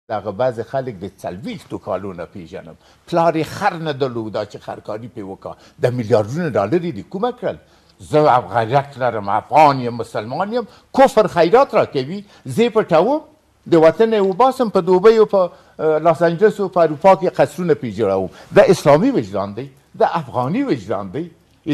دغه بعضې خلک د 40 کالو نه پېژنم، پلار یې خر نه درلود دا چې خرکاري پې وکا، د میلیاردونه ډالر یې د کومه کړل؟ زه غیرت لرم، افغان یم، مسلمان یم، کفر خیرات راکوي، زه یې پټوم، د وطن یې وباسم، په دوبۍ او په لاس انجلس او په اروپا کې قصرونه پې جوړوم. دا اسلامي وجدان دی، دا افغاني وجدان دی.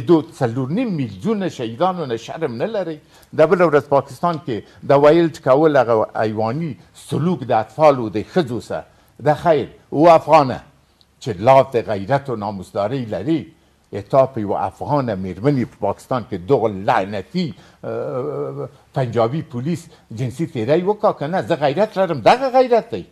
دو 4.5 میلیونه شهیدانو نه شرم نه لري. د بله ورځ پاکستان کې د ویل کول هغه حیواني سلوک د اطفالو د ښځو سره د خیر او افغانه چې لاف د غیرت او ناموسدارۍ لري، تا په یوه افغانه میرمنې په پاکستان کې دغه لعنتي پنجابي پولیس جنسي تیری وکا که نه؟ زه غیرت لرم، دغه غیرت دی.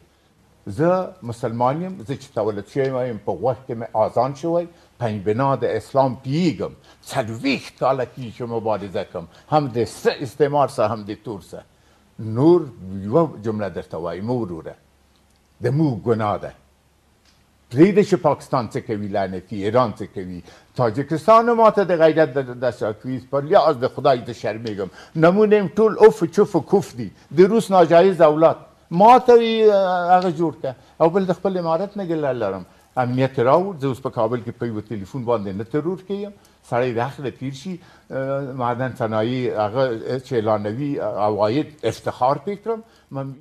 زه مسلمان یم، زه چې تولد شوی یم په غوږ کې مې آذان شوی، پنج بنا د اسلام پیږم، 40 کاله کېږي چې مبارزه کوم، هم د سره استعمار سره هم د تور سره. نور یوه جمله درته وایم وروره، د موږ ګناه ده، پرېږده چې پاکستان څه کوي، لعنتي ایران څه کوي، تاجکستان ماته د غیرت دست راکوي، په لیاز د خدای ته شرمېږم، نمونه یم ټول اوف چوف کوف دي، د روس ناجایز اولاد ماته هغه جوړ که. او بل د خپل امارت نه ګله لرم، امنیت راوړ. زه اوس په کابل کې په یوه تلیفون باندې نه ترور کېږم، سړی د حق نه تېر شي، معدن صنایع هغه چې اعلانوي عواید افتخار پې کړم.